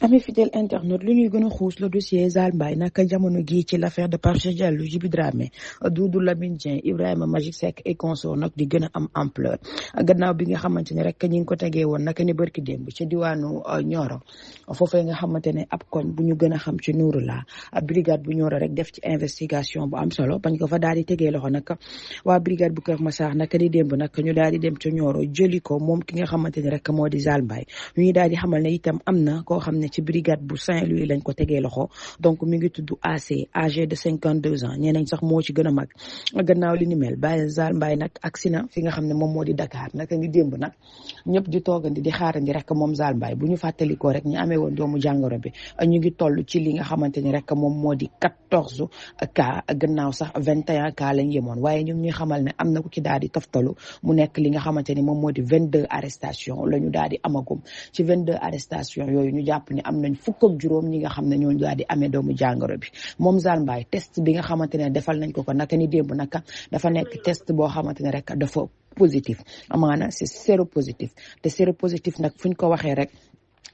ami fidèle internaute lu ñuy gën a xuus le dossier Zale Mbaye naka jamono gi ci l'affaire de Pape Cheikh Diallo Djiby Dramé Doudou Lamine Dieng Ibrahima Magic Seck et consort nag di gën a am ampleur gannaaw bi nga xamante ne rek ñi ngi ko tegee woon naka ni barki démb ci diwaanu Nioro foofee nga xamante ne ab koñ bu ñu gën a xam ci Nouroula brigade bu Nioro rek def ci investigation bu am solo bañ ko fa daal di tegee loxo nag waa brigade bu Kër Massar naka ni démb nag ñu daal di dem ca Nioro jëli ko moom ki nga xamante ne rek moo di Zale Mbaye ñu daal di xamal ne itam am na koo xam ne ci brigade bu Saint-Louis lañ ko tegee loxo donc mi ngi tudd AC âgé de 52 ans ñeneen sax moo ci gën a mag gannaaw li ni mel Baye Zale Mbaye nag agsi na fi nga xam ne moom moo di Dakar naka ni démb nag ñëpp di toogandi di xaarandi rek moom Zale Mbaye bu ñu fàttalikoo rek ñi amee woon doomu jàngoro bi ñu ngi toll ci li nga xamante ni rek moom moo di 14 cas gannaaw sax 21 cas lañ yemoon waaye ñun ñuy xamal ne am na ku ci daal di toftalu mu nekk li nga xamante ni moom moo di 22 arrestation la ñu daal di amagum ci 22 arrestation yooyu ñu jàpp ni am nañ fukk ak juróom ñi nga xam ne ñoo daal di amee doomu jàngoro bi moom Zale Mbaye test bi nga xamante ne defal nañ ko naka ni démb naka dafa nekk test boo xamante ne rek dafa positif amaana c'est séropositif te séropositif nag fu ñu ko waxee rek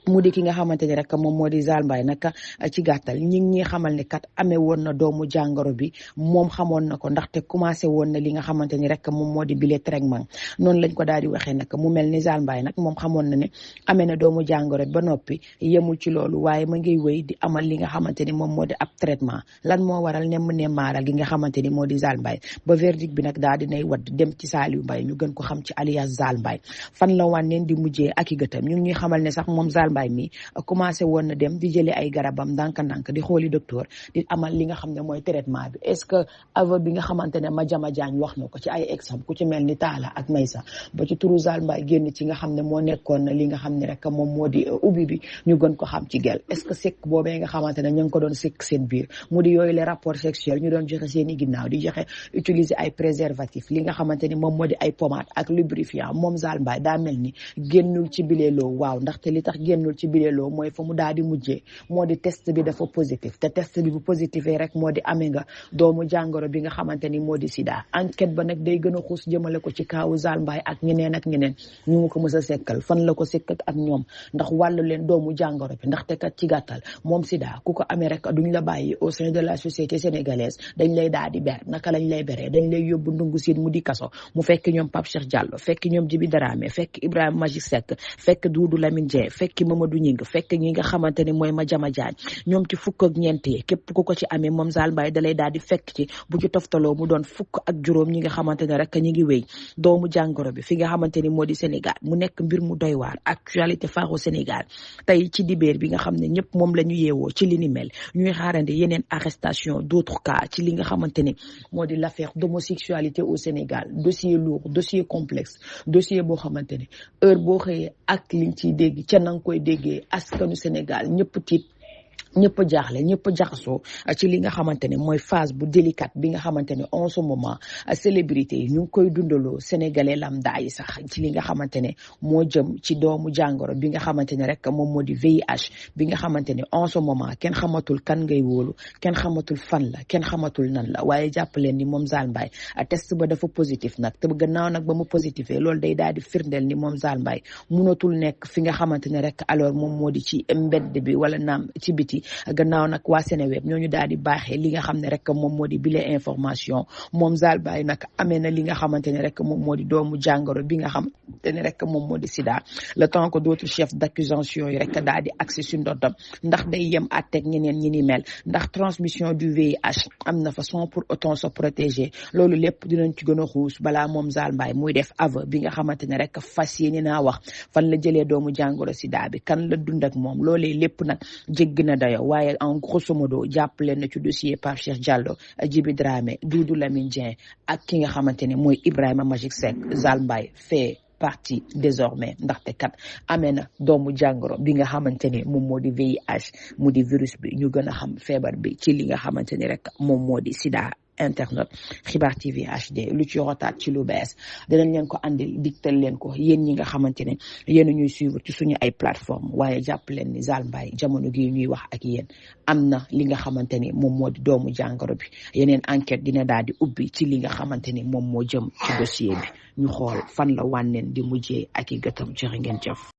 mu di ki nga xamante ni rek moom moo di Zale Mbaye nag ci gàttal ñi ngi xamal ne kat amee woon na doomu jàngoro bi moom xamoon na ko ndaxte commencé woon na li nga xamante ni rek moom moo di bile traitement noonu lañ ko daal di waxee nag mu mel ni Zale Mbaye nag moom xamoon na ne amee na doomu jàngoro ba noppi yemul ci loolu waaye ma ngi wéy di amal li nga xamante ni moom moo di ab traitement lan moo waral ne maaral gi nga xamante ni moo di Zale Mbaye ba verdict bi nag daal di nay wadd dem ci Saliou Mbaye ñu gën ko xam ci alias Zale Mbaye fan la wànneen di mujjee ak i gëtam ñu ngi ñuy xamal ne sax moom Zale Mbaye mi commencé woon na dem di jëlee ay garabam ndànk-ndànk di xooli docteur di amal li nga xam ne mooy traitement bi est-ce que aveu bi nga xamante ne Madiama Diagne wax na ko ci ay exemple ku ci mel ni Talla ak Maysa ba ci turu Zale Mbaye génn ci nga xam ne moo nekkoon li nga xam ne rek moom moo di ubbi bi ñu gën ko xam ci gel est-ce que sekk boobee nga xamante ne ñu ngi ko doon sekk seen biir mu di yooyu les rapports sexuels ñu doon joxe seen i ginnaaw di joxe utiliser ay préservatifs li nga xamante ni moom moo di ay pommade ak lubrifiant moom Zale Mbaye daa mel ni génnul ci bileeloo waaw ndaxte li tax génnul ci bileeloo mooy fa mu daal di mujjee moo di test bi dafa positif te test bi bu positifee rek moo di amee nga doomu jàngoro bi nga xamante ni moo di sida enquête ba nag day gën a xuus jëmale ko ci kaawu Zale Mbaye ak ñeneen ñu ngi ko mës a sekkal fan la ko sekk ak ñoom ndax wàllu leen doomu jàngoro bi ndaxte kat ci gàttal moom sida ku ko amee rek duñ la bàyyi au sein de la société sénégalaise dañ lay daal di ber naka lañ lay beree dañ lay yóbbu ndungu siin mu di kaso mu fekk ñoom Pape Cheikh Diallo fekk ñoom Djiby Dramé fekk Ibrahima Magic Seck fekk Doudou Lamine Dieng fekk Mamadou Ñing fekk ñi nga xamante ni mooy Madiama Diagne ñoom ci fukk ak ñeent yi képp ku ko ci amee moom Zale Mbaye dalay daal di fekk ci bu ci toftaloo mu doon fukk ak juróom ñi nga xamante ne rek ñi ngi wéy doomu jàngoro bi fi nga xamante ni moo di Sénégal mu nekk mbir mu doy waar actualité phare au Sénégal tey ci dibéer bi nga xam ne ñëpp moom la ñu yeewoo ci li ni mel ñuy xaarandi yeneen arrestation d'autres cas ci li nga xamante ni moo di l'affaire d'homosexualité au Sénégal dossier lourd dossier complexe dossier boo xamante ni heure boo xëyee ak liñ ciy dégg ca nanga koy déggee askanu Sénégal ñëpp tiit ñëpp jaaxle ñëpp jaxasoo ci li nga xamante ne mooy phase bu délicate bi nga xamante ne en ce moment célébrité yi ñu ngi koy dundaloo sénégalais lambda yi sax ci li nga xamante ne moo jëm ci doomu jàngoro bi nga xamante ne rek moom moo di VIH bi nga xamante ne en ce moment kenn xamatul kan ngay wóolu kenn xamatul fan la kenn xamatul nan la waaye jàpp leen ni moom Zale Mbaye test ba dafa positif nag te gannaaw nag ba mu positifé loolu day daal di firndeel ni moom Zale Mbaye mënatul nekk fi nga xamante ne rek alors moom moo di ci mbedd bi wala naam ci biti gannaaw nag waa Seneweb ñooñu daal di baaxee li nga xam ne rek moom moo di bile information moom Zale Mbaye nag amee na li nga xamante ne rek moom moo di doomu jàngoro bi nga xamante ne rek moom moo di sida le temps que d'autres chefs d'accusation yi rek daal di accès su ndoddam ndax day yem àtteeg ñeneen ñi ni mel ndax transmission du VIH am na façon pour autant se protéger loolu lépp dinañ ci gën a xuus balaa moom Zale Mbaye muy def aveu bi nga xamante ne rek fas yéene naa wax fan la jëlee doomu jàngoro sida bi kan la dund ak moom loolee lépp nag jéggi na dayo waaye en grosso modo jàpp leen na ci dossier Pape Cheikh Diallo Djiby Dramé Doudou Lamine Dieng ak ki nga xamante ne mooy Ibrahima Magic Seck Zale Mbaye fait partie désormais ndaxte kat amee na doomu jàngoro bi nga xamante ne moom moo di VIH mu di virus bi ñu gën a xam feebar bi ci li nga xamante ni rek moom moo di sida internet Xibaar TV HD lu ci rotaat ci lu bees dinañ leen ko andil digtal leen ko yéen ñi nga xamante ne yéen ñuy suivre ci suñu ay plateforme waaye jàpp leen ni Zale Mbaye jamono gi ñuy wax ak yéen am na li nga xamante ni moom moo di doomu jàngoro bi yeneen enquête dina daal di ubbi ci li nga xamante ni moom moo jëm ci dossier bi ñu xool fan la wànneen di mujjee ak i gëtam jërë ngeen jëf